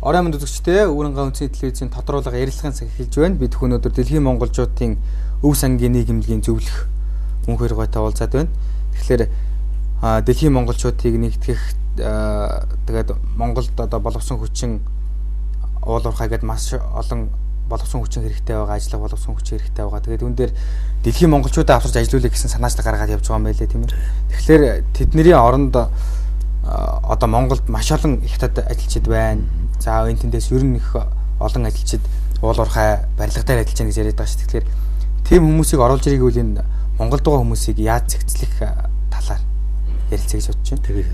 Орой мэнд үзэгчдээ Өвөрнгөө үндэсний телевизийн тодруулга ярилцлагын цаг эхэлж байна. Бид өнөөдөр дэлхийн монголчуудын өв сангийн нийгэмлэгийн зөвлөх мөнхөр гойтой уулзаад байна. Тэгэхээр дэлхийн монголчуудыг нэгтгэх тэгээд Монголд одоо боловсон хүчин уул уурхай гэдээ маш олон боловсон хүчин хэрэгтэй байгаа, ажиллах боловсон хүчин хэрэгтэй байгаа. Тэгээд үүн дээр дэлхийн монголчуудаа авчирч ажилуулъя гэсэн санаачлаг гаргаад явж байгаа юм байлээ, тийм ээ. Тэгэхээр тэдний оронд одоо Монголд маш олон хятад ажилчид байна. За энэ тэндээс ер нь их олон ажилчид уул уурхай барилга дээр ажиллаж байна гэж яриад байгаа шүү. Тэгэхээр тийм хүмүүсийг оруулж ирэх үйл энэ Монголд байгаа хүмүүсийг яаж зэгцлэх талаар ярилцъя гэж бодож байна. Тэгээд.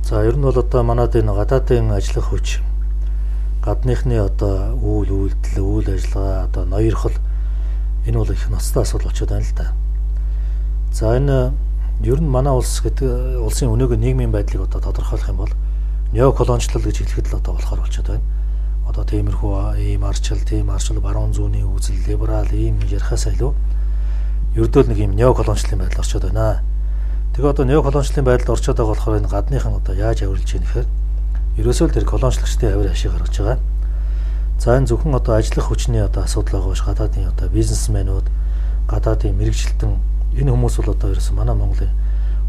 За ер нь бол одоо манад энэ гадаадын ажиллах хүч, гадныхны одоо үйл үйлдэл, үйл ажиллагаа, одоо ноёрхол энэ бол их ноцтой асуудал болчиход байна л да. За энэ ер нь манай улс гэдэг улсын өнөөгөө нийгмийн байдлыг одоо тодорхойлох юм бол неоколоничлал гэж хэлэхэд л одоо болохоор болчиход байна. Одоо тиймэрхүү ийм арчил, тийм арчил, баруун зүүнний үзэл, либерал ийм ярихаас илүү ердөө л нэг ийм неоколоничлалын байдал орчод байна. Тэгээ одоо неоколоничлалын байдалд орчод байгаа болохоор энэ гадныхан одоо яаж авирлж ийм гэхээр ерөөсөө л тэр колоничлогчдын авир ашиг гаргаж байгаа. За энэ зөвхөн одоо ажиллах хүчний одоо асуудал байгаа биш, гадаадын одоо бизнесмэнүүд, гадаадын мэрэгжилтэн энэ хүмүүс бол одоо ерөөсөө манай Монголын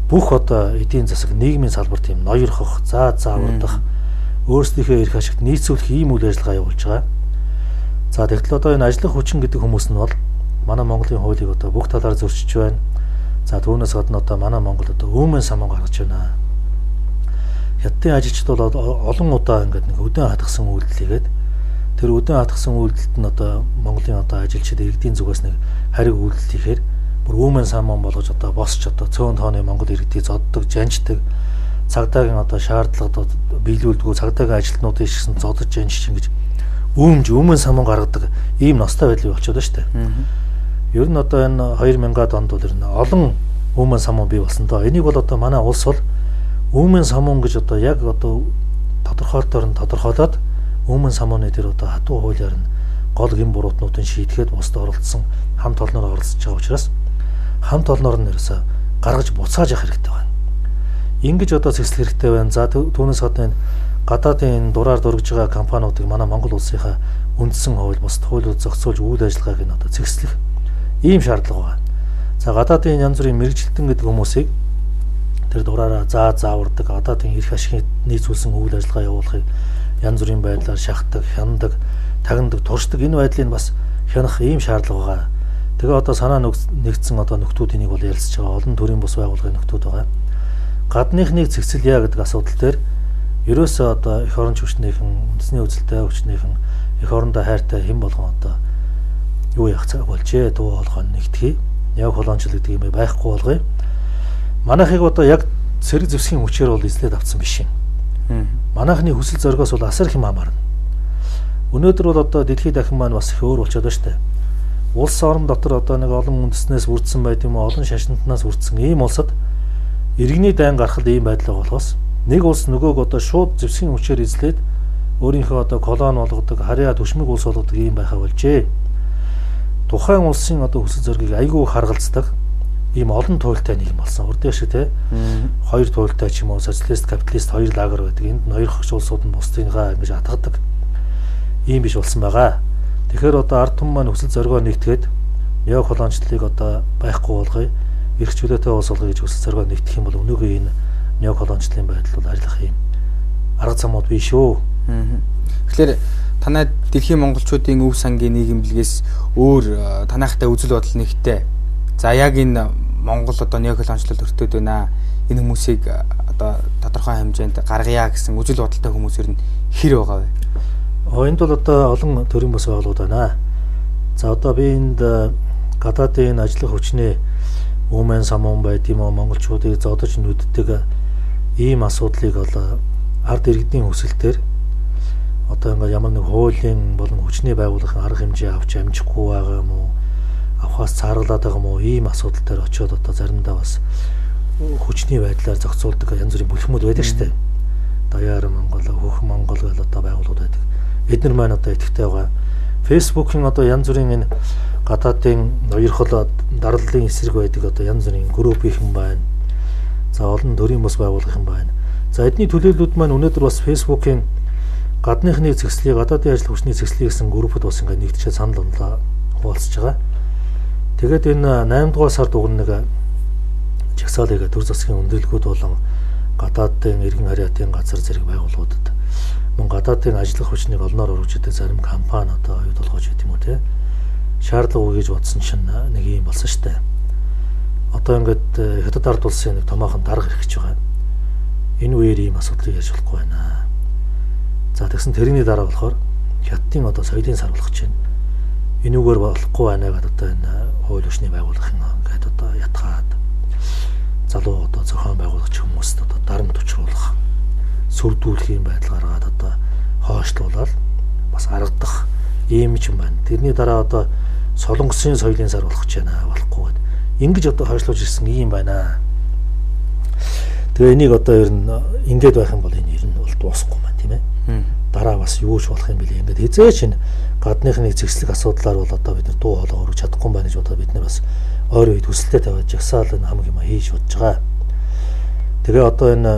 бүх одоо эдийн засаг нийгмийн салбарт ийм ноёрхох, заа заавардах, өөрсдийнхөө эрх ашигт нийцүүлэх ийм үйл ажиллагаа явуулж байгаа. За тэгтэл одоо энэ ажиллах хүчин гэдэг хүмүүс нь бол манай Монголын хуулийг одоо бүх талаар зөрчиж байна. За түүнээс гадна одоо манай Монгол одоо өөмөн саман гаргаж байна. Хятадын ажилчид бол олон удаа ингээд нэг өдөн хатгсан үйлдэл хийгээд тэр өдөн хатгсан үйлдэлт нь одоо Монголын одоо ажилчид иргэдийн зүгээс нэг хариг үйлдэл хийхээр бүр өөмөн саман болгож одоо босч одоо цөөн тооны Монгол иргэдийг зоддог, жанждаг, цагдаагийн одоо шаардлагад биелүүлдэггүй, цагдаагийн ажилтнуудыг шигсэн зодож жанжиж ингэж өөмж өөмөн саман гаргадаг ийм ностой байдлыг болчиход байна шүү дээ. Ер нь одоо энэ 2000-ад онд бол ер нь олон өөмөн саман бий болсон доо. Энийг бол одоо манай улс бол өөмөн самун гэж одоо яг одоо тодорхойлолтоор нь тодорхойлоод өөмөн самууны тэр одоо хатуу хуулиар нь гол гэм буруутнуудын шийдэхэд бусдад оролцсон хамт олноор оролцож байгаа учраас хамт олноор нь ерөөсөө гаргаж буцааж явах хэрэгтэй байна. Ингэж одоо зэгслэх хэрэгтэй байна. За түүнээс гадна энэ гадаадын энэ дураар дургиж байгаа компаниудыг манай Монгол улсынхаа үндсэн хууль, бусад хуулиуд зохицуулж үйл ажиллагааг нь одоо зэгслэх ийм шаардлага байна. За гадаадын янз бүрийн мэрэгжилтэн гэдэг хүмүүсийг тэр дураараа заа заавардаг, гадаадын эрх ашигт нийцүүлсэн үйл ажиллагаа явуулахыг янз бүрийн байдлаар шахдаг, хянадаг, тагнадаг, туршдаг энэ байдлыг бас хянах ийм шаардлага байгаа. Тэгээ одоо санаа нэгдсэн одоо нөхдүүд энийг бол ярилцж байгаа. Олон төрлийн бус байгууллагын нөхдүүд байгаа. Гадныхныг зэгцэлье гэдэг асуудал дээр ерөөсөө одоо эх орон хүчнийхэн, үндэсний үзэлтэй хүчнийхэн эх орондоо хайртай хэн болгон одоо юу явах цаг болжээ. Дуу хоолой нэгтгэе. Неоколоничлал гэдэг юм байхгүй болгоё. Манайхыг одоо яг цэрэг зэвсгийн хүчээр бол эзлээд авсан биш юм. Манайхны хүсэл зоригоос бол асар их юм хамаарна. Өнөөдөр бол одоо дэлхийд дахин маань бас их өөр болчиход байна шүү дээ. Улс орон дотор одоо нэг олон үндэснээс бүрдсэн байд юм уу, олон шашинтнаас бүрдсэн ийм улсад иргэний дайн гарахад ийм байдал болохоос нэг улс нөгөөг одоо шууд зэвсгийн хүчээр эзлээд өөрийнхөө одоо колони болгодог, харьяа түшмэг улс болгодог ийм байхаа болжээ. Тухайн улсын одоо хүсэл зоригийг айгүй харгалздаг ийм олон туйлтай нийгэм болсон. Урдын шиг те хоёр туйлтай ч юм уу, социалист, капиталист хоёр лагер байдаг. Энд нь хоёр хөгш улсууд нь бусдынгаа ингэж атгадаг ийм биш болсон байгаа. Тэгэхээр одоо ард түмэн маань хүсэл зоригоо нэгтгээд неоколоничлалыг одоо байхгүй болгоё, эрх чөлөөтэй улс болгоё гэж хүсэл зоригоо нэгтгэх юм бол өнөөгийн энэ неоколоничлалын байдал бол арилгах юм арга замууд биш шүү. Тэгэхээр танай дэлхийн монголчуудын өв сангийн нийгэмлэгээс өөр танайхтай үзэл бодол нэгтэй. За яг энэ Монгол одоо неоколоничлал өртөөд байна. Энэ хүмүүсийг одоо тодорхой хэмжээнд гаргая гэсэн үзэл бодолтой хүмүүс ер нь хэр байгаа вэ? Энд бол одоо олон төрлийн бус байгууллагууд байна. За одоо би энд гадаадын энэ ажиллах хүчний өөмөн самун байд юм уу, монголчуудыг зодож нүддэг ийм асуудлыг бол ард иргэдийн хүсэлтээр одоо ингээд ямар нэг хуулийн болон хүчний байгууллагын арга хэмжээ авч амжихгүй байгаа юм уу, авахаас цааргалаад байгаа юм уу, ийм асуудал дээр очиод одоо заримдаа бас хүчний байдлаар зохицуулдаг янз бүрийн бүлхмүүд байдаг шүү дээ. Даяар Монгол, Хөх Монгол гэл одоо байгууллагууд байдаг. Эднэр маань одоо идэвхтэй байгаа. Facebook-ийн одоо янз бүрийн энэ гадаадын ноёрхол дарлалын эсрэг байдаг одоо янз бүрийн группийнхэн байна. За олон төрлийн бус байгууллагын байна. За эдний төлөөллүүд маань өнөөдөр бас Facebook-ийн Гадныхны зэгслийг, гадаадын ажил хүчний зэгслийг гэсэн группд бас ингээд нэгтжээ санал онлоо хуваалцж байгаа. Тэгээд энэ 8 дугаар сард уг нэг жагсаалыг төр засгийн өндөрлгүүд болон гадаадын иргэн харьяатын газар зэрэг байгууллагуудад мөн гадаадын ажиллах хүчнийг олноор өргөж идэг зарим компани одоо оюу толгойч гэдэг юм уу те шаардлага өгье гэж бодсон чинь нэг юм болсон штэ. Одоо ингээд Хятад ард улсын нэг томоохон дарга ирэх гэж байгаа. Энэ үеэр ийм асуудлыг ярьж болохгүй байна. За тэгсэн тэрний дараа болохоор Хятадын одоо соёлын сар болох чинь энүүгээр болохгүй байна гэдэг одоо энэ хууль хүчний байгууллагын ингээд одоо ятгаад залуу одоо зохион байгуулагч хүмүүст одоо дарамт учруулах, сүрдүүлэх юм байдал гаргаад одоо хойшлуулаад бас аргадах ийм ч юм байна. Тэрний дараа одоо Солонгосын соёлын сар болох гэж байна, болохгүй гэд. Ингэж одоо хойшлуулж ирсэн ийм байна. Тэгээ энийг одоо ер нь ингээд байх юм бол энэ ер нь бол дуусахгүй маань тийм ээ. Дараа бас юу ч болох юм бэлээ. Ингээд хизээч энэ гадныхны зэгслэг асуудлаар бол одоо бид нар дуу хоолой өргөж чадахгүй байна гэж одоо бид нар бас ойр үед хүсэлтэд тавиад жагсаал энэ хамаг юм хийж бодож байгаа. Тэгээ одоо энэ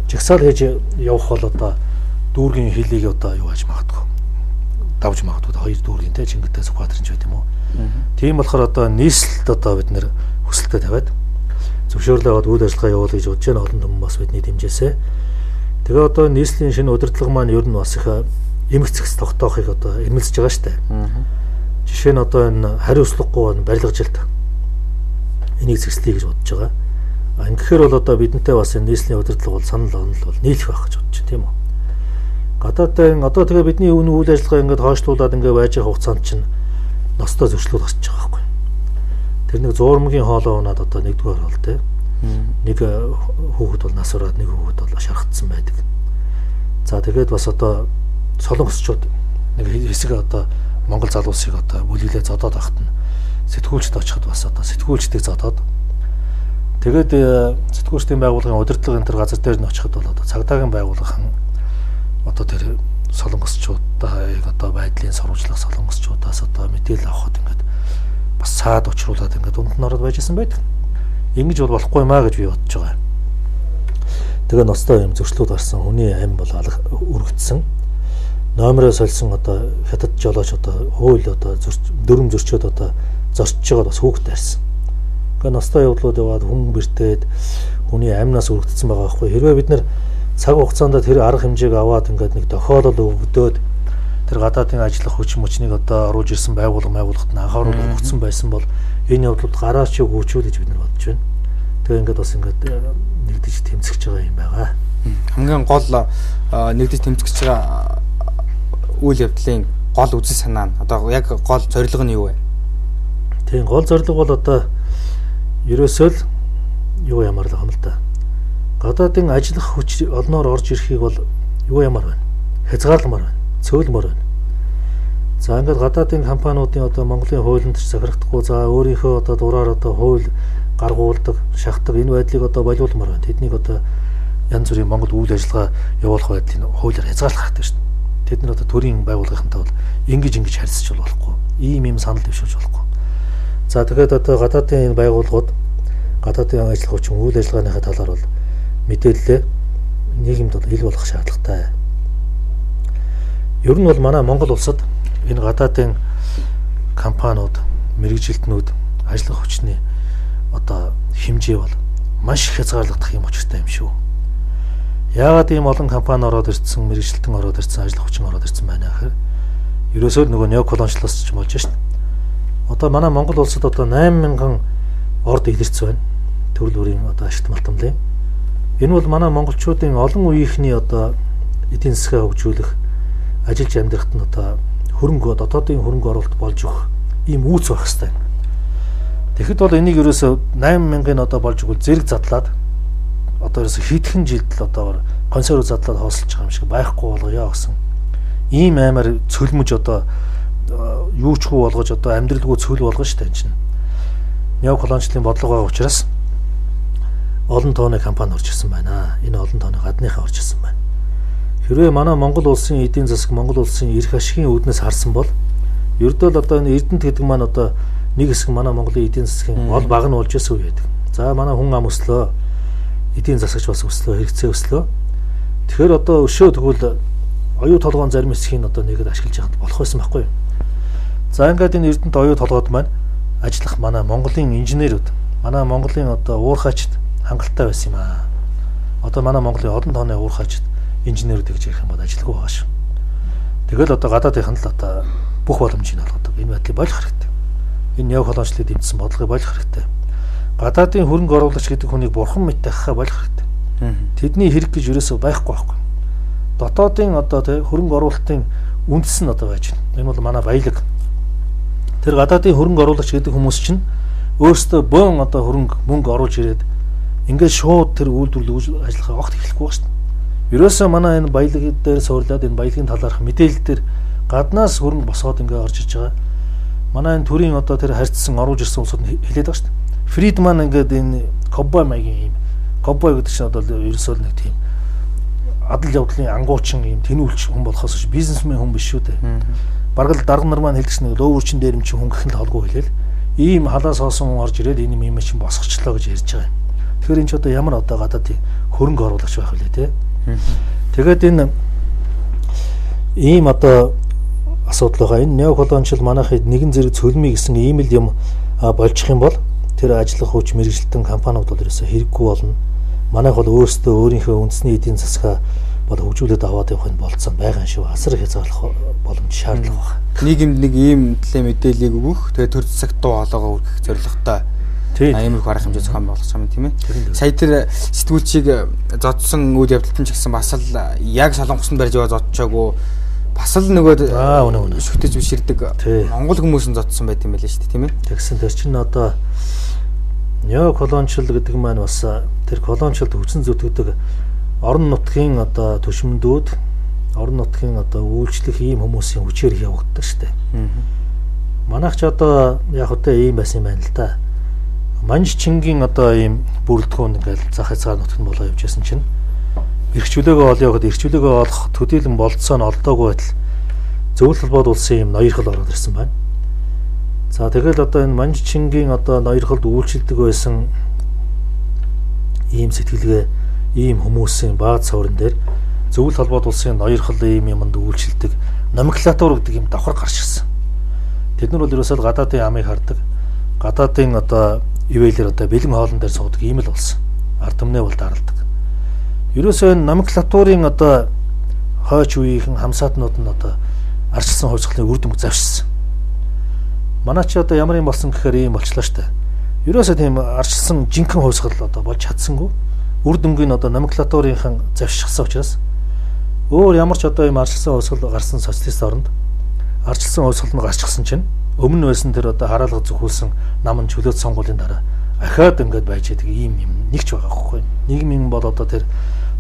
жагсаал хийж явах бол одоо дүүргийн хилийг одоо юу хийж магадгүй. Давж магадгүй хоёр дүүргийн те Чингитээ Сүхбаатарын ч байт юм уу. Тийм болохоор одоо нийслэлд одоо бид нэр хүсэлтэд тавиад зөвшөөрлөө аваад үйл ажиллагаа явуулъя гэж бодож байна. Олон түмэн бас бидний дэмжээсэ. Тэгээ одоо нийслэлийн шинэ удирдлага маань ер нь бас их эмх зэгс тогтоохыг одоо эрмэлзэж байгаа штэ. Жишээ нь одоо энэ хариуцлагагүй барилгажилт энийг зэгслэе гэж бодож байгаа. Ингэхээр бол одоо бидэнтэй бас энэ нийслэлийн удирдлага бол санал онол бол нийлэх байх гэж бодож байна, тийм үү? Гадаадын одоо тэгээ бидний үн үйл ажиллагаа ингээд хойшлуулад ингээд байж байгаа хугацаанд чинь ностой зөрчлүүд гарч байгаа байхгүй. Тэр нэг зуурмагийн хоолой унаад одоо нэгдүгээр бол те. Нэг хүүхэд бол нас ураад нэг хүүхэд бол шархтсан байдаг. За тэгээд бас одоо солонгосчууд нэг хэсэг одоо Монгол залуусыг одоо бүлэглээ зодоод байхад нь сэтгүүлчд очиход бас одоо сэтгүүлчдийг зодоод тэгээд сэтгүүлчдийн байгууллагын удирдлага энэ төр газар дээр нь очиход бол одоо цагдаагийн байгууллагын одоо тэр солонгосчуудаа одоо байдлын сурвалжлах солонгосчуудаас одоо мэдээлэл авахд ингээд бас цаад учруулад ингээд дунд нь ороод байж исэн байдаг. Ингэж бол болохгүй юмаа гэж би бодож байгаа. Тэгээ ноцтой юм зөрчлүүд гарсан, хүний амь бол өргөдсөн. Номероо сольсон одоо хятад жолооч одоо хууль одоо дөрөм зөрчөөд одоо зорчж байгаад бас хүүхэд тарьсан. Тэгээ ноцтой явдлууд яваад хүн бэртээд хүний амнаас өргөдсөн байгаа байхгүй. Хэрвээ бид нэр цаг хугацаанд тэр арга хэмжээг аваад ингээд нэг тохиолдол өгдөөд тэр гадаадын ажиллах хүч мөчнийг одоо оруулж ирсэн байгууллагт нь анхааруул өгсөн байсан бол энэ явдлууд гараач өгөөчүүл гэж бид нар бодож байна. Тэгээ ингээд бас ингээд нэгдэж тэмцэж байгаа юм байгаа. Хамгийн гол нэгдэж тэмцэж байгаа үйл явдлын гол үзэл санаа нь одоо яг гол зорилго нь юу вэ? Тийм, гол зорилго бол одоо ерөөсөө л юу ямар л юм л да. Гадаадын ажиллах хүч олноор орж ирэхийг бол юу ямар байна? Хязгаарламар байна. Цөөлмөр байна. За ингээд гадаадын компаниудын одоо Монголын хуулинд ч захирагдахгүй, за өөрийнхөө одоо дураар одоо хууль гаргуулдаг, шахдаг энэ байдлыг одоо болиулмаар байна. Тэднийг одоо янз бүрийн Монгол үйл ажиллагаа явуулах байдлыг хуулиар хязгаарлах хэрэгтэй шүү дээ. Тэд нар одоо төрийн байгууллагынхантай бол ингэж харьцаж болохгүй. Ийм санал дэвшүүлж болохгүй. За тэгэхээр одоо гадаадын энэ байгууллагууд гадаадын ажиллах хүчин үйл ажиллагааныхаа талаар бол мэдээлэлээ нийгэмд бол ил болох шаардлагатай. Ер нь бол манай Монгол улсад энэ гадаадын компаниуд, мэргэжилтнүүд ажиллах хүчний одоо хэмжээ бол маш их хязгаарлагдах юм учиртай юм шүү. Яагаад ийм олон компани ороод ирсэн, мэргэжилтэн ороод ирсэн, ажиллах хүчин ороод ирсэн байна гэхээр ерөөсөө нөгөө неоколоничлоос ч болж шин. Одоо манай Монгол улсад одоо 8000 орд илэрсэн байна. Төрөл бүрийн одоо ашигт малтамлын. Энэ бол манай монголчуудын олон үеийнхний одоо эдийн засгаа хөгжүүлэх, ажиллаж амьдрахад нь одоо хөрөнгө, дотоодын хөрөнгө оруулалт болж өгөх ийм үүц байх хэрэгтэй. Тэгэхэд бол энийг ерөөсөө 8000-ын одоо болж өгвөл зэрэг задлаад одоо ерөөсөө хэдхэн жилд л одоо консерв задлаад хоосолж байгаа юм шиг байхгүй болгоё гэсэн ийм амар цөлмөж одоо юу ч хүү болгож одоо амьдралгүй цөл болгоно шүү дээ энэ чинь. Неоколоничлын бодлого байгаа учраас олон тооны компани орж ирсэн байна. Энэ олон тооны гадныхаа орж ирсэн байна. Хэрвээ манай Монгол улсын эдийн засаг, Монгол улсын эрх ашигын үүднээс харсан бол ердөө л одоо энэ Эрдэнэт гэдэг маань одоо нэг хэсэг манай Монголын эдийн засгийн гол баг нь болж ирсэн үе байдаг. За манай хүн ам өслөө, эдийн засагч бас өслөө, хэрэгцээ өслөө. Тэгэхээр одоо өшөө тэгвэл Оюу толгоон зарим хэсгийг одоо нэгэд ашиглаж яхад болох байсан байхгүй юу? За ингээд энэ Эрдэнэт оюу толгойд маань ажиллах манай Монголын инженерүүд, манай Монголын одоо уурхайчид хангалттай байсан юм аа. Одоо манай Монголын олон тооны уурхайчид инженерүүд гэж ярих юм бол ажилгүй байгаа шүү. Тэгэл одоо гадаадынх нь л одоо бүх боломжийг олгодог. Энэ байдлыг болох хэрэгтэй. Энэ неоколоничлыг дэмжсэн бодлогыг болох хэрэгтэй. Гадаадын хөрөнгө оруулагч гэдэг хүнийг бурхан мэт дахиад болох хэрэгтэй. Тэдний хэрэг гэж ерөөсөө байхгүй байхгүй. Дотоодын одоо тэ хөрөнгө оруулалтын үндэс нь одоо байж байна. Энэ бол манай баялаг. Тэр гадаадын хөрөнгө оруулагч гэдэг хүмүүс чинь өөрсдөө бөөн одоо хөрөнгө мөнгө оруулж ирээд ингээд шууд тэр үйлдвэрлэл ажиллагаа огт эхлэхгүй байна шүү дээ. Ерөөсөө манай энэ баялаг дээр суурлаад энэ баялагын талаарх мэдээлэл дээр гаднаас хөрөнгө босгоод ингээд орж иж байгаа. Манай энэ төрийн одоо тэр харьцсан оруулж ирсэн улсууд нь хэлээд байгаа шүү дээ. Фридман ингээд энэ ковбой маягийн юм. Ковбой гэдэг чинь одоо ерөөсөө нэг тийм адал явдлын ангуучин юм тэнүүлч хүн болохоос биш бизнесмен хүн биш шүү дээ. Бараг л дарга нар маань хэлдэг чинь лөөвөрчин дээр юм чинь хүн гэх нь холгүй хэлээл. Ийм халаас хоосон хүн орж ирээд энэ юм чинь босгочлоо гэж ярьж байгаа юм. Тэгэхээр энэ ч одоо ямар одоо гадаадын хөрөнгө оруулагч байх вүлээ те. Тэгээд энэ ийм одоо асуудал байгаа. Энэ неоколоничл манайхад нэгэн зэрэг цөлмий гэсэн ийм л юм болчих юм бол тэр ажиллах хүч мэргэжилтэн компаниуд бол ерөөсөө хэрэггүй болно. Манайх бол өөрсдөө өөрийнхөө үндэсний эдийн засгаа бол хөгжүүлээд аваад явах нь болцсон байгаа юм шиг асар их хязгаарлах боломж шаардлага байна. Нийгэмд нэг ийм төлөө мэдээллийг өгөх, тэгээ төр засагт дуу хоолойгоо хүргэх зорилготой иймэрхүү арга хэмжээ зохион байгуулах юм тийм ээ. Сая тэр сэтгүүлчийг зодсон үйл явдалт нь ч гэсэн бас л яг Солонгосонд барьж яваа зодчоогүй бас л нөгөө шүтэж биширдэг Монгол хүмүүс нь зодсон байт юм байлээ шүү дээ тийм ээ. Тэгсэн тэр чинь одоо неоколоничл гэдэг маань бас тэр колоничлд хүчин зүтгэдэг орон нутгийн одоо төшмөндүүд, орон нутгийн одоо үйлчлэх ийм хүмүүсийн хүчээр явагддаг шүү дээ. Манайх ч одоо яг үгүй ийм байсан юм байна л да. Манж Чингийн одоо ийм бүрэлдэхүүн ингээл зах хязгаар нутг нь болоо явж байсан чинь эрх чөлөөгөө олё гэхэд эрх чөлөөгөө олох төдийлөн болцоо нь олдоогүй байтал зөвлөл холбоод улсын ийм ноёрхол ороод ирсэн байна. За тэгэл одоо энэ Манж Чингийн одоо ноёрхолд үйлчилдэг байсан ийм сэтгэлгээ, ийм хүмүүсийн бааз суурин дээр зөвлөл холбоод улсын ноёрхол ийм юмд үйлчилдэг номенклатур гэдэг ийм давхар гарч ирсэн. Тэд нар бол ерөөсөө гадаадын амыг хардаг, гадаадын одоо ивэлэр одоо бэлэн хоолн дээр суудаг ийм л болсон. Ард түмнээ бол даралдаг. Ерөөсөө энэ номенклатурын одоо хойч үеийнхэн хамсаатнууд нь одоо арчилсан хувьсгалын үр дүнг завшсан. Манай чи одоо ямар юм болсон гэхээр ийм болчлоо штэ. Ерөөсөө тийм арчилсан жинхэнэ хувьсгал одоо болж чадсангүй. Үр дүнгийн одоо номенклатурынхан завшчихсан учраас өөр ямар ч одоо ийм арчилсан хувьсгал гарсан социалист оронд арчилсан хувьсгал нь гарчихсан чинь өмнө байсан тэр одоо хараалга зөвхүүлсэн нам нь чөлөөт сонгуулийн дараа ахаад ингээд байж идэг ийм юм нэг ч байгаа байхгүй. Нийгмийн бол одоо тэр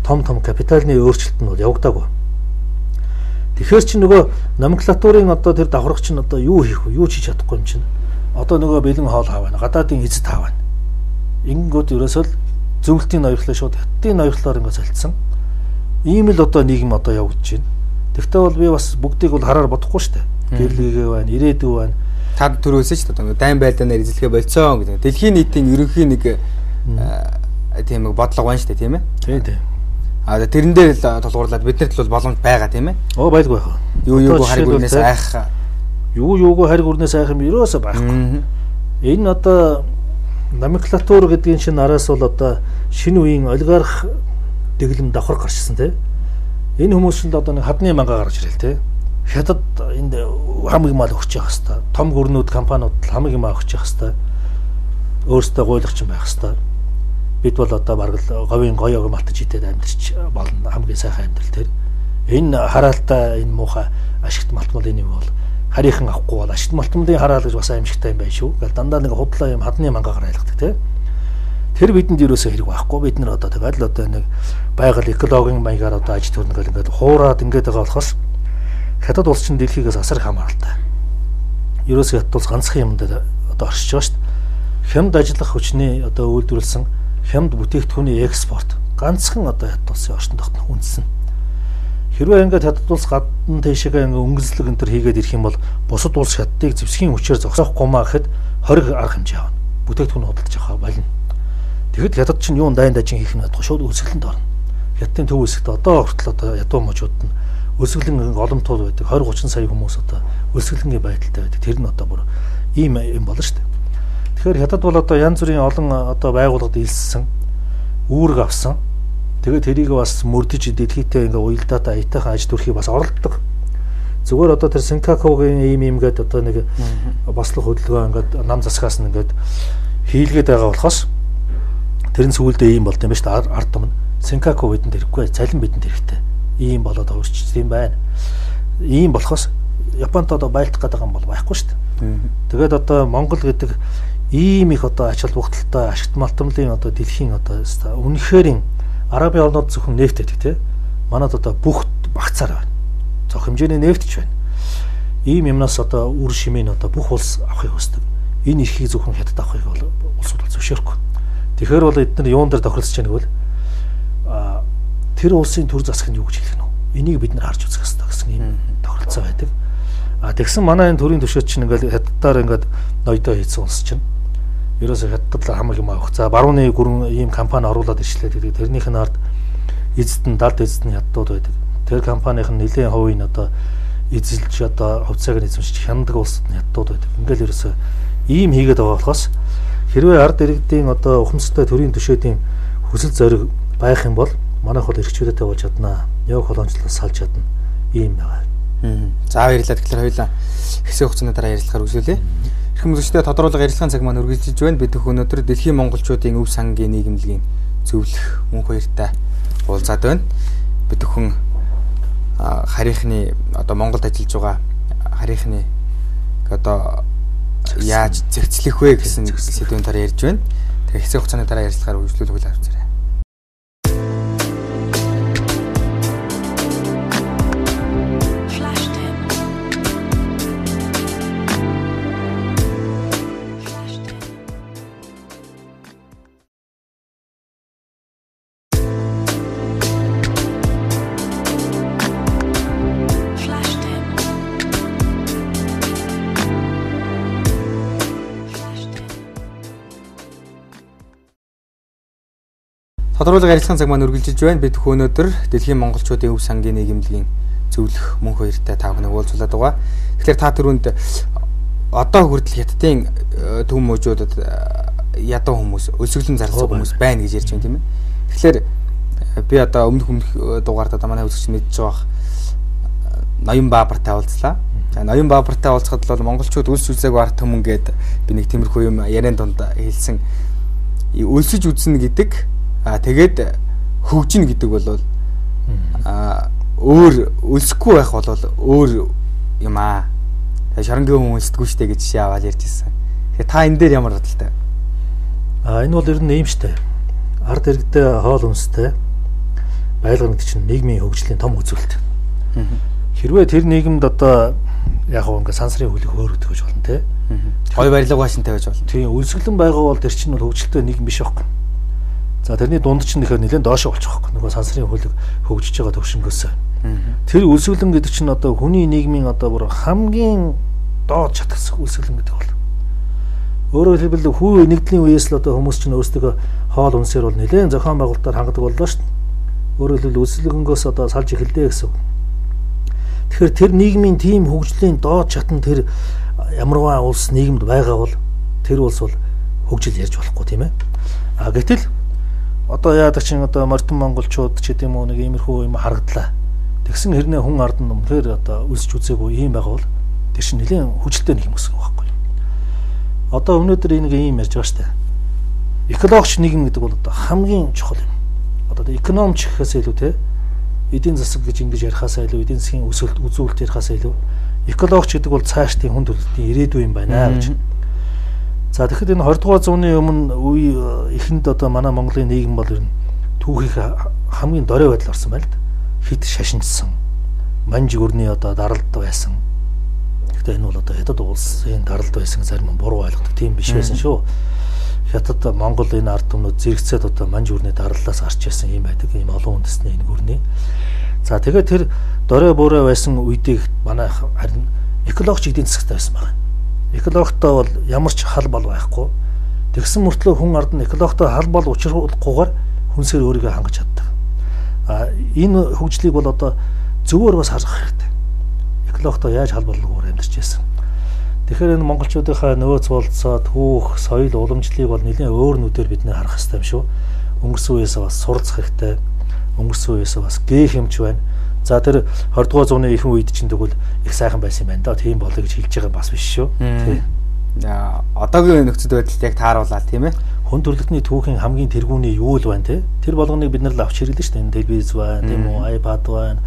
том том капиталны өөрчлөлт нь бол явагдаагүй. Тэгэхээр чи нөгөө номенклатурын одоо тэр давхарга чинь одоо юу хийх вэ? Юу ч хийж чадахгүй юм чинь. Одоо нөгөө бэлэн хоол хаваа, гадаадын эзэд хаваа. Ингэнгүүт ерөөсөө л зөвлөлтийн ноёрхлоо шууд хятадын ноёрхлоор ингээд солилцсон. Ийм л одоо нийгэм одоо явагдаж байна. Тэгтээ бол би бас бүгдийг бол хараар бодохгүй шүү дээ. Гэрлэгээ байна, ирээдүй байна. Та төрөөсөө ч одоо дайн байлдаанаар эзлэхээ болцсон гэдэг. Дэлхийн нийтийн ерөнхий нэг тийм нэг бодлого байна шүү дээ, тийм ээ? Тийм тийм. А тэрэн дээр л тулгуурлаад биднэрт л боломж байгаа тийм ээ? Оо байлгүй яах вэ? Юу юугүй хариг үрнээс айх. Юу юугүй хариг үрнээс айх юм ерөөсөө байхгүй. Энэ одоо номенклатур гэдгийн чинь араас бол одоо шинэ үеийн олигарх дэглэм давхар гарчсан тийм. Энэ хүмүүс чинь одоо нэг хадны манга гарч ирэл тийм. Хятад энд хамаг мал өгч явах хэвээр. Том гүрнүүд компаниуд хамаг юм өгч явах хэвээр. Өөрсдөө гуйлагч байх хэвээр. Бид бол одоо бараг л говийн гоёог малтаж идээд амьдарч болно. Хамгийн сайхан амьдрал тэр. Энэ хараалтай энэ муухай ашигт малтмал энэ юм бол харийнхан авахгүй бол ашигт малтмалын хараал гэж бас аимшигтай юм байна шүү. Гэл дандаа нэг худлаа юм хадны мангагаар айлгадаг тийм. Тэр бидэнд ерөөсөө хэрэг байхгүй. Бид нар одоо тэгэл одоо нэг байгаль экологийн маягаар одоо аж төрнө гэл ингээд хуураад ингээд байгаа болохоос Хятад улс чинь дэлхийгээс асар их хамааралтай. Ерөөсөө Хятад улс ганцхан юм дээр одоо оршиж байгаа шүү дээ. Хямд ажиллах хүчний одоо үйлдвэрлэсэн хямд бүтээгдэхүүний экспорт ганцхан одоо Хятад улсын орчин тогтнох үндэс нь. Хэрвээ ингээд Хятад улс гадна тийшээгээ ингээд өнгөслөг энэ төр хийгээд ирэх юм бол бусад улс Хятадыг зэвсгийн хүчээр зогсоохгүй маа гэхэд 20 арга хэмжээ авна. Бүтээгдэхүүн худалдаж авах болно. Тэгэхэд Хятад чинь юун дайн дажин хийх нь бодох шууд өсгөлөнд орно. Хятадын төв хэсэгт одоо хүртэл одоо ядуу мужууд нь өлсгөлэн голомтууд байдаг. 20 30 сая хүмүүс одоо өлсгөлөнгийн байдалтай байдаг. Тэр нь одоо бүр ийм юм болно шүү дээ. Тэгэхээр Хятад бол одоо янз бүрийн олон одоо байгууллагад элссэн, үүрэг авсан. Тэгээд тэрийг бас мөрдөж дэлхийдээ ингээ уялдаатай аятайхан аж төрхийг бас оролддог. Зүгээр одоо тэр Сенкакугийн ийм ийм гээд одоо нэг бослох хөдөлгөөн ингээд нам засгаас нь ингээд хийлгээд байгаа болохоос тэр нь сүүлдээ ийм болд юм ба шүү дээ. Ард түмэн Сенкаку бидэнд хэрэггүй, цалин бидэнд хэрэгтэй. Ийм болоод хувирч тийм байна. Ийм болохоос Японд одоо байлдах гэдэг юм бол байхгүй шүү дээ. Тэгээд одоо Монгол гэдэг ийм их одоо ач холбогдолтой ашигт малтамлын одоо дэлхийн одоо үнэхээр Арабын орнууд зөвхөн нефт гэдэг тий. Манад одоо бүх багцаар байна. Зөх хэмжээний нефт ч байна. Ийм юмнаас одоо үр шимийг одоо бүх улс авахыг хүсдэг. Энэ эрхийг зөвхөн Хятад авахыг бол улсууд бол зөвшөөрөхгүй. Тэгэхээр бол эдгээр юун дээр тохиролцож байгаа гэвэл тэр улсын төр засаг нь юу гэж хэлэх нь вэ? Энийг бид нар харж үзэх ёстой гэсэн ийм тохиролцоо байдаг. А тэгсэн манай энэ төрийн төшөөд чинь ингээл Хятадаар ингээд ноёдоо хийсэн улс чинь ерөөсөө Хятад л хамаг юм авах. За барууны гүрэн ийм компани оруулаад ирчлээ гэдэг. Тэрнийх нь ард эзэд нь далд эзэд нь Хятадууд байдаг. Тэр компанийн нэлээд хувийг нь одоо эзэлж одоо хувьцааг нь эзэмшиж хянадаг улсууд нь Хятадууд байдаг. Ингээл ерөөсөө ийм хийгээд байгаа болохоос хэрвээ ард иргэдийн одоо ухамсартай төрийн төшөөдийн хүсэл зориг байх юм бол манайх бол эрхчлөөтэй болж чаднаа. Нео колоничлолоос салж чадна. Ийм байгаа. За баярлалаа. Тэгэхээр хоёулаа хэсэг хугацааны дараа ярилцахаар үргэлжлүүлье. Эрхэм үзэгчдээ тодруулга ярилцлагын цаг маань үргэлжилж байна. Бид өнөөдөр дэлхийн монголчуудын өв сангийн нийгэмлэгийн зөвлөх мөнх хоёртай уулзаад байна. Бид бүхэн харийнхны одоо Монголд ажиллаж байгаа харийнхны одоо яаж зэгцлэх вэ гэсэн сэдвийн талаар ярьж байна. Тэгэхээр хэсэг хугацааны дараа ярилцлагаар үргэлжлүүлэх үйл авцаарай. Тодруулга ярилцлагын цаг маань үргэлжилж байна. Бид өнөөдөр дэлхийн монголчуудын өв сангийн нийгэмлэгийн зөвлөх мөнх хоёртай та бүхнийг уулзуулаад байгаа. Тэгэхээр та түрүүнд одоо хүртэл Хятадын төв мужуудад ядуу хүмүүс, өлсгөлэн зарласан хүмүүс байна гэж ярьж байна тийм ээ. Тэгэхээр би одоо өмнөх дугаард одоо манай үзэгч мэдж байгаа Ноён Баабартай уулзлаа. За Ноён Баабартай уулзахад бол монголчууд өлс үзээгүй ард түмэн гээд би нэг тиймэрхүү юм яриан дунд хэлсэн. Өлсөж үзнэ гэдэг тэгээд хөгжинэ гэдэг бол өөр өлсөхгүй байх бол өөр юм аа. Шарангийн хүн өлсдөггүй штэ гэж жишээ аваад ярьж ирсэн. Тэгэхээр та энэ дээр ямар бодолтой? Энэ бол ер нь ийм штэ. Ард иргэдээ хоол хүнстэй байлгана гэдэг чинь нийгмийн хөгжлийн том үзүүлэлт. Хэрвээ тэр нийгэмд одоо яг хөө ингээ сансрын хөлөг хөөрөгдөх гэж болно те. Гой барилга башинтай байж болно. Тийм, өлсгөлэн байгаа бол тэр чинь бол хөгжилтэй нийгэм биш байхгүй. За тэрний дунд чинь нэхэр нэлээд доошоо болчих واخ. Нөгөө сансрын хөлөг хөгжиж байгаа төвшөнгөөс. Тэр өлсгөлэн гэдэг чинь одоо хүний нийгмийн одоо бүр хамгийн доод чатгас өлсгөлэн гэдэг бол. Өөрөөр хэлбэл хүү нэгдлийн үеэс л одоо хүмүүс чинь өөрсдөө хоол хүнсээр бол нэлээд зохион байгуулалтаар хангадаг боллоо шүү дээ. Өөрөөр хэлбэл өлсгөлөнгөөс одоо салж эхэллээ гэсэн үг. Тэгэхээр тэр нийгмийн тийм хөгжлийн доод чатан тэр ямарваа улс нийгэмд байгаа бол тэр улс бол хөгжил ярьж болохгүй тийм ээ. А гэтэл одоо яадаг чинь одоо мордон монголчууд ч гэдэм үү нэг иймэрхүү юм харагдлаа. Тэгсэн хэрнээ хүн ард нь үнэхээр одоо өлсч үзээгүй ийм байгаа бол тэр чинь нэлээд хүчлтэй нэг юм гэсэн үг байхгүй. Одоо өнөөдөр энэ нэг ийм ярьж байгаа штэ. Экологч нийгэм гэдэг бол одоо хамгийн чухал юм. Одоо экономч гэхээс илүү те эдийн засаг гэж ингэж ярихаасаа илүү эдийн засгийн өсөлт үзүүлэлт ярихаасаа илүү экологч гэдэг бол цаашдын хүн төрөлхтний ирээдүй юм байна гэж. За тэгэхэд энэ 20 дугаар зууны өмнө үе эхэнд одоо манай Монголын нийгэм бол ер нь түүхийг хамгийн дорой байдал орсон байна л да. Хит шашинжсан. Манж гүрний одоо даралд байсан. Гэхдээ энэ бол одоо Хятад улсын даралд байсан зарим нь буруу ойлгодог тийм биш байсан шүү. Хятад Монгол энэ ард түмнүүд зэрэгцээд одоо манж гүрний дарлалаас гарч ирсэн юм байдаг. Ийм олон үндэсний энэ гүрний. За тэгээд тэр дорой буурай байсан үедийг манай харин экологч эдийн засагтай байсан байна. Экологтой бол ямар ч хал бал байхгүй. Тэгсэн мөртлөө хүн ард нь экологтой хал бал учруулахгүйгээр хүнсээр өөрийгөө хангаж чаддаг. А энэ хөгжлийг бол одоо зөвөр бас харах хэрэгтэй. Экологтой яаж холбоолгоор амьдарч байсан. Тэгэхээр энэ монголчуудынхаа нөөц болцоо, түүх, соёл, уламжлалыг бол нэлээд өөр нүдээр бид нэр харах хэрэгтэй юм шүү. Өнгөрсөн үеэсээ бас суралцах хэрэгтэй. Өнгөрсөн үеэсээ бас гээх юмч байна. За тэр 20 дугаар зууны ихэнх үед чинь тэгвэл их сайхан байсан юм байна да. Тийм болъё гэж хэлж байгаа бас биш шүү. Тий. Одоогийн нөхцөл байдалд яг тааруулаад тийм ээ. Хүн төрөлхтний түүхийн хамгийн тэргүүний юу л байна те. Тэр болгоныг бид нар л авч хэрэглэн шүү дээ. Энэ телевиз байна, тийм үү, iPad байна,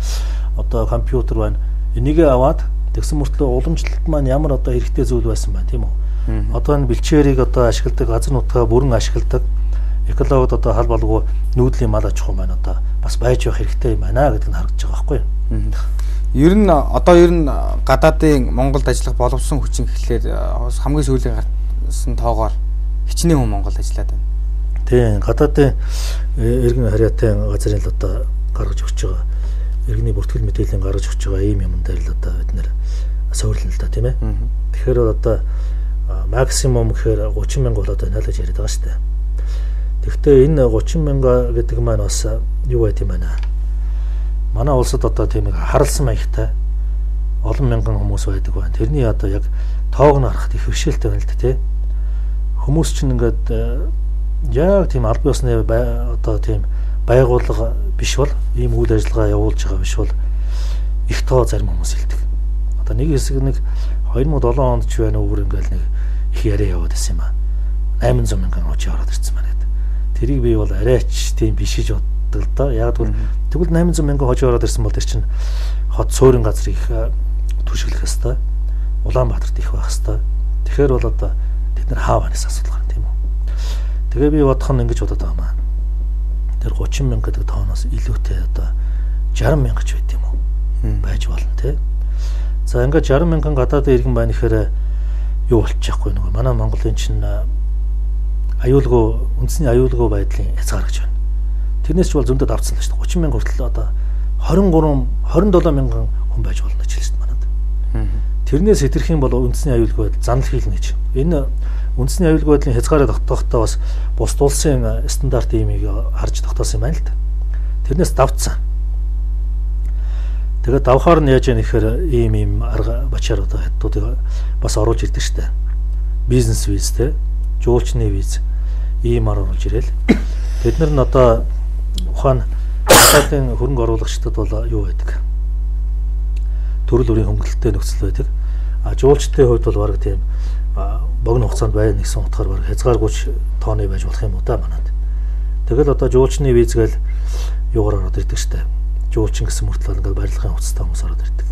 одоо компьютер байна. Энийг аваад тэгсэн мөртлөө уламжлалт маань ямар одоо хэрэгтэй зүйл байсан байна тийм үү. Одоо энэ бэлчээрийг одоо ашигладаг, газар нутгаа бүрэн ашигладаг экологид одоо хал болгүй нүүдлийн мал аж ахуй маань одоо бас байж явах хэрэгтэй юм байна гэдэг нь харагдаж байгаа байхгүй юу. Ер нь одоо ер нь гадаадын Монголд ажиллах боловсон хүчин гэхлээр хамгийн сүүлийн гарсан тоогоор хичнээн хүн Монголд ажиллаад байна. Тийм, гадаадын иргэн харьяатай газрын л одоо гаргаж өгч байгаа иргэний бүртгэл мэдээллийн гаргаж өгч байгаа ийм юм дээр л одоо бид нэр суурлана л да тийм ээ. Тэгэхээр одоо максимум гэхээр 30 мянга бол одоо наалаж яриад байгаа шүү дээ. Тэгэхдээ энэ 30 мянга гэдэг маань бас юу байт юм байна. Манай улсад одоо тийм нэг харалсан маягтай олон мянган хүмүүс байдаг байна. Тэрний одоо яг тоог нь харахад их бэрхшээлтэй байна л да тий. Хүмүүс чинь ингээд яг тийм аль биесны одоо тийм байгууллага биш бол ийм үйл ажиллагаа явуулж байгаа биш бол их тоо зарим хүмүүс хэлдэг. Одоо нэг хэсэг нэг 2007 онд ч байна өөр ингээл нэг их яриа яваад байсан юм аа. 800 мянган очи ороод ирсэн байна гэдэг. Тэрийг би бол арайч тийм биш гэж боддог л доо. Яг тэгвэл 800 мянган хожи ороод ирсэн бол тэр чинь хот суурин газар их түшиглэх хэвээр. Улаанбаатарт их байх хэвээр. Тэгэхээр бол одоо тэд нар хаа банаас асуудал гарна тийм үү. Тэгээ би бодох нь ингэж бодод байгаа юм аа. Тэр 30 мянга гэдэг тооноос илүүтэй одоо 60 мянга ч байт юм уу? Байж болно тий. За ингээд 60 мянган гадаадын иргэн байна гэхээр юу болчихгүй нөгөө манай Монголын чинь аюулгүй үндэсний аюулгүй байдлын хязгаар гэж байна. Тэрнээс ч бол зөндөө давцсан л шүү дээ. 30 мянга хүртэл одоо 23 27 мянган хүн байж болно гэж хэлсэн шүү дээ манад. Тэрнээс хэтэрх юм бол үндэсний аюулгүй байдал занал хийлнэ гэж. Энэ үндэсний аюулгүй байдлын хязгаарыг тогтоохтой бас бусд улсын стандарт имийг харж тогтоосон юм байна л да. Тэрнээс давцсан. Тэгээд давхаар нь яаж яах гэхээр ийм арга бачаар одоо хятадуудыг бас оруулж ирдэг шүү дээ. Бизнес виз те, жуулчны виз ийм ар оруулж ирээл. Тэд нар нь одоо ухаан гадаадын хөрөнгө оруулагчдад бол юу байдаг? Төрөл бүрийн хөнгөлөлттэй нөхцөл байдаг. А жуулчдын хувьд бол бараг тийм богино хугацаанд байна гэсэн утгаар бараг хязгааргүйч тооны байж болох юм уу да манад. Тэгэл одоо жуулчны виз гээл юугаар ороод ирдэг штэ. Жуулчин гэсэн мөртлөө ингээл барилгын хувцастай хүмүүс ороод ирдэг.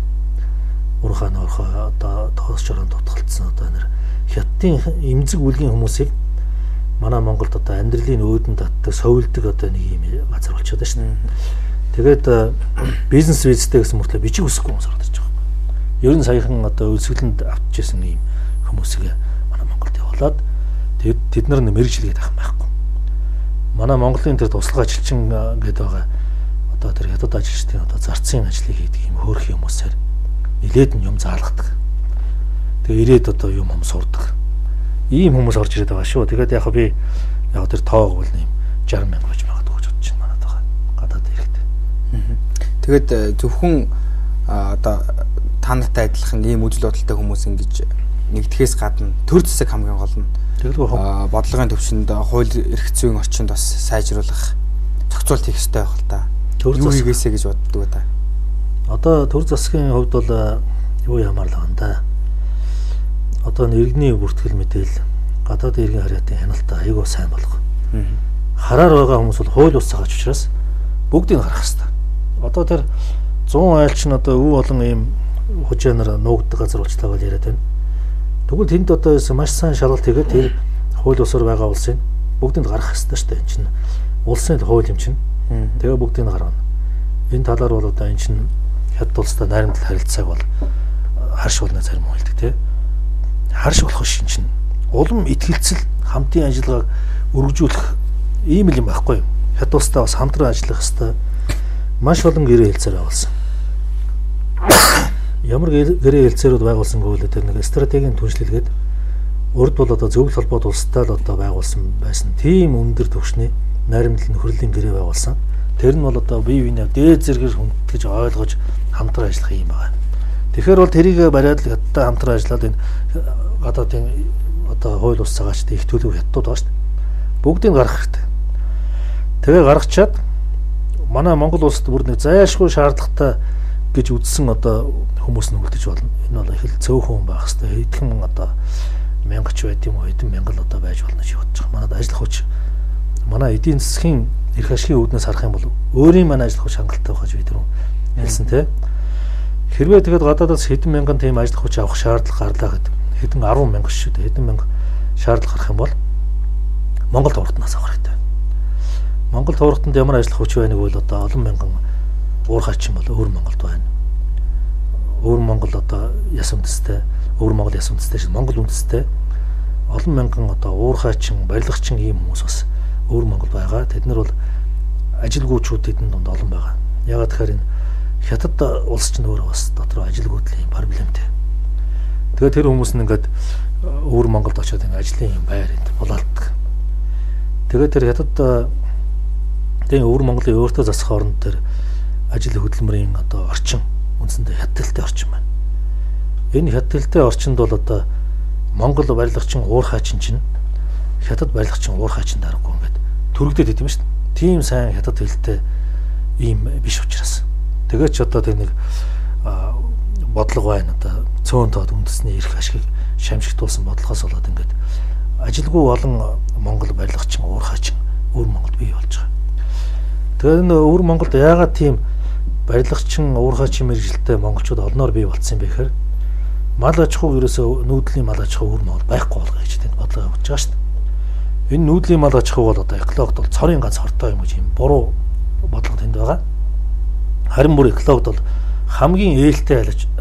Урхаа норхоо одоо тоос жорон дутгалцсан одоо нэр хятадын эмзэг үлгийн хүмүүсийг манай Монголд одоо амьдралын өөдөн татдаг, совилдог одоо нэг юм газар болчиход байна шнэ. Тэгээд бизнес визтэй гэсэн мөртлөө бичиг үсэхгүй хүмүүс ороод ирж байгаа. Ер нь саяхан одоо өлсгөлөнд автчихсан ийм хүмүүсийг манай Монголд явуулаад тэгээд тэд нар мэрэгжилгээд авах юм байхгүй. Манай Монголын тэр туслах ажилчин гэдэг байгаа одоо тэр хятад ажилчдын одоо зарцын ажлыг хийдэг юм хөөрхөн хүмүүсээр нилээд нь юм заалгадаг. Тэгээ ирээд одоо юм сурдаг. Ийм хүмүүс орж ирээд байгаа шүү. Тэгээд яг би яг тэр тоог бол ийм 60 мянга байж магадгүй гэж бодож байна манад байгаа. Гадаад ирэхдээ. Тэгээд зөвхөн одоо та нартай адилхан ийм үзэл бодолтой хүмүүс ингэж нэгдэхээс гадна төр засаг хамгийн гол нь Тэгэлгүй бодлогын төвшөнд хууль эрх зүйн орчинд бас сайжруулах зохицуулт хийх ёстой байх л та. Юу хийгээсэй гэж боддог та. Одоо төр засгийн хувьд бол юу ямаар л байгаа юм да. Одоо иргэний бүртгэл мэдээлэл гадаад иргэн харьяатын хяналтаа айгүй сайн болгох. Хараар байгаа хүмүүс бол хууль бус цагаач учраас бүгдийг харах хэрэгтэй. Одоо тэр 100 айл чинь одоо өв олон ийм хужаанаар нуугддаг газар болчлаа гэж яриад байна. Тэгвэл тэнд одоо маш сайн шалгалт хийгээд тэр хууль бусаар байгаа улсын бүгдийг гаргах хэрэгтэй шүү дээ. Энэ чинь улсын хууль юм чинь. Тэгээ бүгдийг гаргана. Энэ талаар бол одоо энэ чинь хятад улстай найрамдал харилцааг бол харш болно зарим хүн хэлдэг тий. Харш болох шин чинь улам итгэлцэл хамтын ажиллагааг өргөжүүлэх ийм л юм байхгүй юу? Хятад улстай бас хамтран ажиллах хэрэгтэй. Маш олон гэрээ хэлцээр байгуулсан. Ямар гэрээ хэлцээрүүд байгуулсан гэвэл тэр нэг стратегийн түншлэлгээд урд бол одоо зөвлөл холбоот улстай л одоо байгуулсан байсан. Тийм өндөр түвшний найрамдал нөхөрлийн гэрээ байгуулсан. Тэр нь бол одоо бие биенээ дээд зэргээр хүндэтгэж ойлгож хамтран ажиллах юм байна. Тэгэхээр бол тэрийг бариад л хятадтай хамтран ажиллаад энэ гадаадын одоо хууль бус цагаач их төлөв хятадууд байгаа шүү дээ. Бүгдийг гаргах хэрэгтэй. Тэгээ гаргачаад манай Монгол улсад бүр нэг зайлшгүй шаардлагатай гэж үзсэн одоо хүмүүс нь үлдэж болно. Энэ бол их л цөөхөн хүн байх хэрэгтэй. Хэдхэн одоо мянгач байд юм уу, хэдэн мянган одоо байж болно гэж бодож байгаа. Манад ажиллах хүч манай эдийн засгийн эрх ашигын үүднээс харах юм бол өөрийн манай ажиллах хүч хангалттай байх гэж би түрүүн хэлсэн те. Хэрвээ тэгэд гадаадаас хэдэн мянган тийм ажиллах хүч авах шаардлага гарлаа гэдэг. Хэдэн 10 мянга шүү дээ. Хэдэн мянга шаардлага гарах юм бол Монгол тууртнаас авах хэрэгтэй. Монгол тууртанд ямар ажиллах хүч байна гэвэл одоо олон мянган уурхайчин бол өвөр Монголд байна. Өвөр Монгол одоо яс үндэстэй, өвөр Монгол яс үндэстэй шиг Монгол үндэстэй олон мянган одоо уурхайчин, барилгачин ийм хүмүүс бас өвөр Монгол байгаа. Тэд нар бол ажилгүйчүүд тэдэн дунд олон байгаа. Ягаад тэгэхээр энэ хятад улс чинь өөрөө бас дотор ажилгүйдлийн юм проблемтэй. Тэгээд тэр хүмүүс нь ингээд өвөр Монголд очиод ингээд ажлын юм байр энд булаалтдаг. Тэгээд тэр хятад тийм өвөр Монголын өөртөө засах оронд тэр ажил хөдөлмөрийн одоо орчин үндсэндээ хятад хэлтэй орчин байна. Энэ хятад хэлтэй орчинд бол одоо Монгол барилгачин уурхайчин чинь хятад барилгачин уурхайчин дараагүй ингээд төрөгдөд идэм шүү дээ. Тийм сайн хятад хэлтэй ийм биш учраас. Тэгээд ч одоо тэр нэг бодлого байна одоо цөөн тоод үндэсний эрх ашигыг шамшигтуулсан бодлогоос болоод ингээд ажилгүй олон Монгол барилгачин уурхайчин өвөр Монголд бий болж байгаа. Тэгээд энэ өвөр Монголд яагаад тийм барилгачин уурхайчин мэргэжилтэй монголчууд олноор бий болцсон юм бэ гэхээр мал аж ахуйг ерөөсөө нүүдлийн мал аж ахуй өвөр Монгол байхгүй болгоё гэж тэнд бодлого явуулж байгаа шүү дээ. Энэ нүүдлийн мал аж ахуй бол одоо экологид бол цорын ганц хортой юм гэж юм буруу бодлого тэнд байгаа. Харин бүр экологид бол хамгийн ээлтэй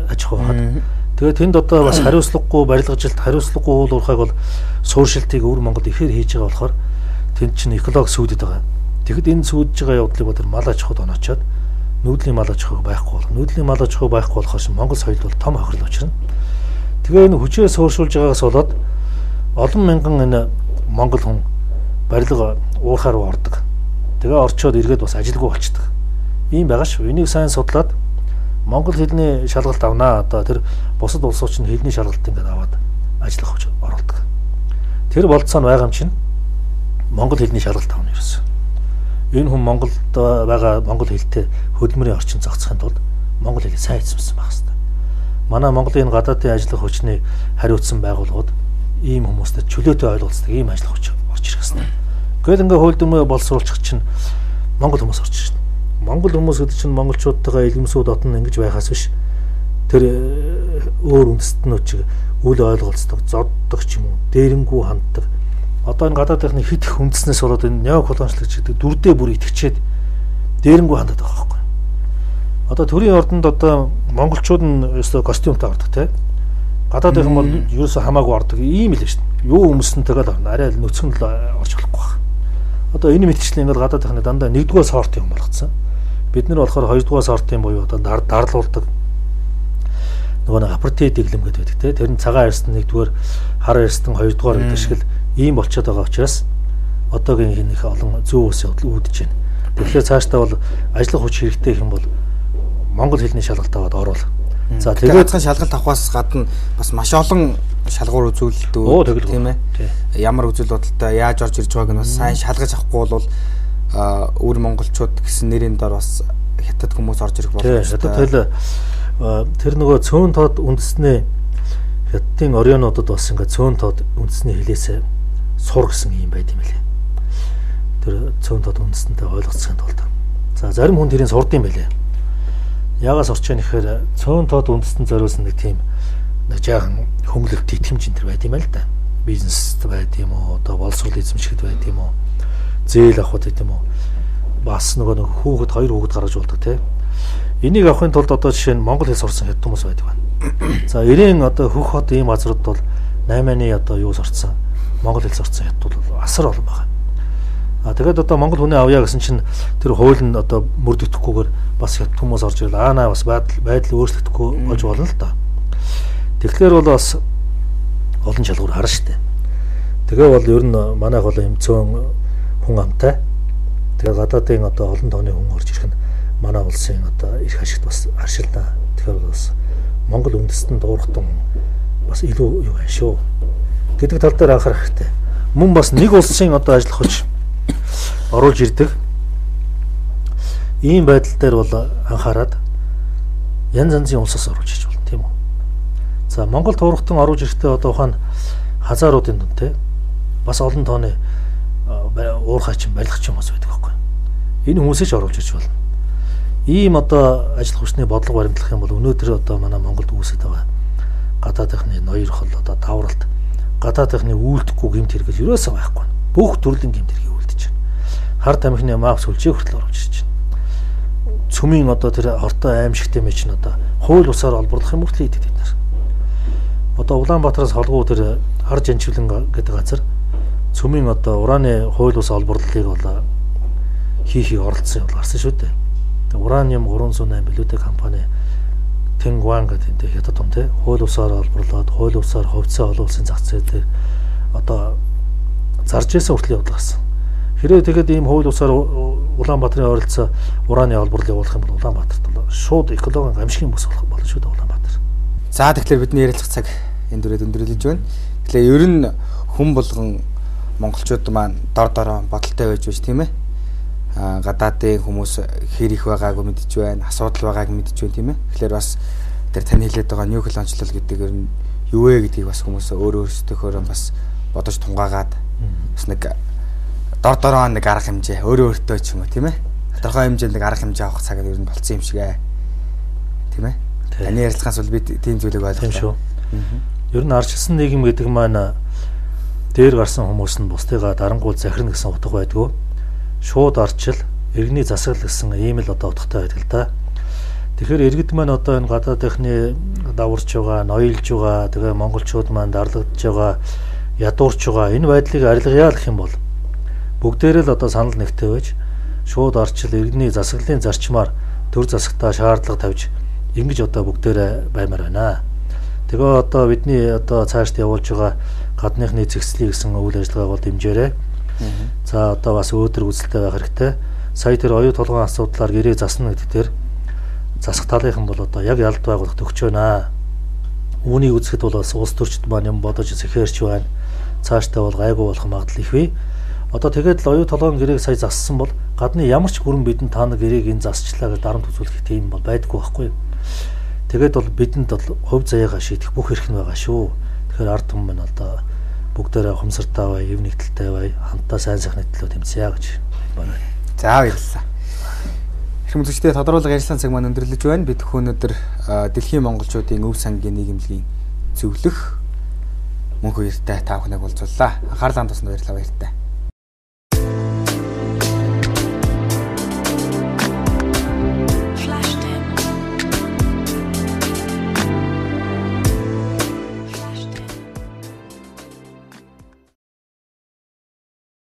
аж ахуй байгаад. Тэгээд тэнд одоо бас хариуцлагагүй барилгажилт, хариуцлагагүй уул уурхайг бол сууршилтыг өвөр Монголд ихээр хийж байгаа болохоор тэнд чинь эколог сүйдэд байгаа. Тэгэхэд энэ сүйдэж байгаа явдлыг бол тэр мал аж ахуйд оноочоод нүүдлийн мал аж ахуйг байхгүй болох. Нүүдлийн мал аж ахуй байхгүй болохоор Монгол соёлд бол том хохирол учирна. Тэгээ энэ хүчээр сууршуулж байгаагаас болоод олон мянган энэ монгол хүн барилга уурхай руу ордог. Тэгээ орчоод эргээд бас ажилгүй болчдөг. Ийм байгаа шүү. Энийг сайн судлаад монгол хэлний шалгалт авнаа. Одоо тэр бусад улсууд чинь хэлний шалгалт ингээд аваад ажиллах хүч оруулдаг. Тэр болцоо нь байгаа юм чинь монгол хэлний шалгалт авна ерөөсөө. Энэ хүн Монголд байгаа монгол хэлтэй хөдөлмөрийн орчин зохицохын тулд монгол хэлийг сайн эзэмсэн байх хэрэгтэй. Манай Монголын энэ гадаадын ажиллах хүчний хариуцсан байгууллагууд ийм хүмүүстэй чөлөөтэй ойлголцдог ийм ажиллах хүч орж ирэх хэрэгтэй. Гэл ингээ хууль дүрмээ боловсруулчих чинь монгол хүмүүс орж ирнэ. Монгол хүмүүс гэдэг чинь монголчуудтайгаа илгэмсүүд отно ингэж байхаас биш. Тэр өөр үндэстнүүд чиг үл ойлголцдог, зоддог ч юм уу, дээрэнгүү ханддаг. Одоо энэ гадаадынхны хит их үндэснээс болоод энэ неоколоничлогч гэдэг дүрдээ бүр итгэчээд дээрэнгүү ханддаг байгаа байхгүй. Одоо төрийн ордонд одоо монголчууд нь ерөөсөө костюмтай ордог те. Гадаадынхан бол ерөөсөө хамаагүй ордог ийм л шүү дээ. Юу өмсөн тэгэл орно. Арай л нүцгэн л орж болохгүй байх. Одоо энэ мэтчлэн ингээд гадаадынхны дандаа нэгдүгээр сорт юм болгоцсон. Бид нар болохоор хоёрдугаар сортын буюу одоо дарлуулдаг нөгөө нэг апартеид иглэм гэдэг байдаг те. Тэр нь цагаан арьстан нэгдүгээр, хар арьстан хоёрдугаар гэдэг шиг л ийм болчиход байгаа учраас одоогийн их олон зүү ус явдал үүдэж байна. Тэгэхээр цаашдаа бол ажиллах хүч хэрэгтэй гэх юм бол монгол хэлний шалгалт аваад оруул. За тэгээд ганцхан шалгалт авахаас гадна бас маш олон шалгуур үзүүлэлтүүд тийм ээ. Ямар үзэл бодолтой яаж орж ирж байгааг нь бас сайн шалгаж авахгүй бол өвөр монголчууд гэсэн нэрийн дор бас хятад хүмүүс орж ирэх боломжтой. Хятад хэл тэр нөгөө цөөн тод үндэсний хятадын орионуудад бас ингээд цөөн тод үндэсний хэлээсээ сур гэсэн юм байд юм лээ. Тэр цөөн тод үндэстэнтэй ойлголцохын тулд. За зарим хүн тэрийг сурд юм байлээ. Яагаас орч яах гэхээр цөөн тод үндэстэн зориулсан нэг тийм нэг жаахан хөнгөлөлт итгэмж энэ төр байд юм аа л да. Бизнест байд юм уу, одоо боловсрол эзэмшихэд байд юм уу, зээл авахд байд юм уу. Бас нөгөө нэг хүүхэд хоёр хүүхэд гаргаж болдог те. Энийг авахын тулд одоо жишээ нь монгол хэл сурсан хэд хүмүүс байдаг байна. За 90 одоо хөх хот ийм газрууд бол 8-ны одоо юу сурцсан, монгол хэл сурцсан хэд бол асар олон байгаа. А тэгээд одоо монгол хүнээ авъя гэсэн чинь тэр хууль нь одоо мөрдөгдөхгүйгээр бас хэд хүмүүс орж ирэл аанаа бас байдал өөрчлөгдөхгүй болж болно л да. Тэгэхээр бол бас олон шалгуур харна штэ. Тэгээ бол ер нь манайх бол юм цөөн хүн амтай. Тэгээ гадаадын одоо олон тооны хүн орж ирэх нь манай улсын одоо эрх ашигт бас аршилна. Тэгэхээр бас Монгол үндэстэн дуурхтан бас илүү юу байна шүү гэдэг тал дээр анхаарах хэрэгтэй. Мөн бас нэг улсын одоо ажиллах хүч оруулж ирдэг. Ийм байдал дээр бол анхаарад янз янзын улсаас оруулж ирж болно, тийм үү? За Монгол туурхтан оруулж ирэхдээ одоо ухаан хазааруудын дунд те бас олон тооны уурхайчин барилгачин хүмүүс байдаг байхгүй. Энэ хүмүүсийг ч оруулж ирж болно. Ийм одоо ажил хүчний бодлого баримтлах юм бол өнөөдөр одоо манай Монголд үүсэж байгаа гадаадынхны ноёрхол одоо давралт гадаадынхны үйлдэхгүй гэмт хэрэг ерөөсөө байхгүй. Бүх төрлийн гэмт хэргийг үйлдэж байна. Хар тамхины маф сүлжээ хүртэл оруулж ирж байна. Цөмийн одоо тэр хортой аимшигтэй мэй чинь одоо хууль усаар олборлох юм хүртэл хийдэг бид нар. Одоо Улаанбаатараас холгуу тэр хар жанчвлан гэдэг газар цөмийн одоо ураны хууль ус олборлолыг бол хийхийг оролцсон юм гарсан шүү дээ. Урanium 308 билүүтэй компани Тэнгван гэдэг энэ хятад том тий хууль усаар олборлоод хууль усаар хувьцаа олон улсын зах зээл дээр одоо зарж исэн хүртэл явдал гарсан. Хэрвээ тэгэхэд ийм хууль усаар Улаанбаатарын ойролцоо ураны олборлол явуулах юм бол Улаанбаатарт бол шууд экологийн гамшигын бүс болох болно шүү дээ Улаанбаатар. За тэгэхээр бидний ярилцах цаг энэ дүрээд өндөрлөж байна. Тэгэхээр ер нь хүн болгон монголчууд маань дор дороо бодолтой байж байж тийм ээ. Гадаадын хүмүүс хэр их байгааг мэдж байна, асуудал байгааг мэдж байна тийм ээ. Тэгэхээр бас тэр тань хэлээд байгаа нүүхэл онцлол гэдэг ер нь юу вэ гэдгийг бас хүмүүс өөр өөрсдөхөөрөө бас бодож тунгаагаад бас нэг дор дороо нэг арга хэмжээ өөрөө өөртөө ч юм уу тийм ээ. Тодорхой хэмжээнд нэг арга хэмжээ авах цаг нь ер нь болцсон юм шиг ээ. Тийм ээ. Таны ярилцлагаас бол би тийм зүйлийг ойлголоо. Тийм шүү. Ер нь арчилсан нийгэм гэдэг маань дээр гарсан хүмүүс нь бусдыгаа дарангуул захирна гэсэн утга байдгүй. Шууд арчил, иргэний засаглал гэсэн ийм л одоо утгатай байдаг л да. Тэгэхээр иргэд маань одоо энэ гадаадынхны даварч байгаа, ноёлж байгаа, тэгээ монголчууд маань дарлагдж байгаа, ядуурч байгаа энэ байдлыг арилгая л гэх юм бол бүгдээрээ л одоо санал нэгтэй байж шууд арчил, иргэний засаглалын зарчмаар төр засагтаа шаардлага тавьж ингэж одоо бүгдээрээ баймаар байна. Тэгээ одоо бидний одоо цаашд явуулж байгаа гадныхны зэгцлийг гэсэн үйл ажиллагааг бол дэмжээрэй. За одоо бас өөдрөг үзэлтэй байх хэрэгтэй. Сая тэр оюу толгойн асуудлаар гэрээ засна гэдэг дээр засах талынхан бол одоо яг ялд байгуулах төгч байна. Үүнийг үзэхэд бол бас улс төрчд маань юм бодож сэхээрч байна. Цаашдаа бол гайгүй болох магадлал их бий. Одоо тэгээд л оюу толгойн гэрээг сая зассан бол гадны ямар ч гүрэн бидэнд та нар гэрээг энэ засчлаа гэж дарамт үзүүлэх тийм бол байдаггүй байхгүй. Тэгээд бол бидэнд бол хувь заяагаа шийдэх бүх эрх нь байгаа шүү. Тэгэхээр ард түмэн маань одоо бүгдээрээ ухамсартай бай, эв нэгдэлтэй бай, хамтдаа сайн сайхны төлөө тэмцъя гэж байна. За баярлалаа. Эрхэм үзэгчдээ тодруулга ярилцлагын цаг маань өндөрлөж байна. Бид өнөөдөр дэлхийн монголчуудын өв сангийн нийгэмлэгийн зөвлөх мөнх үертэй та бүхнийг уулзууллаа. Анхаарлаа хандуулсанд баярлалаа, баяртай.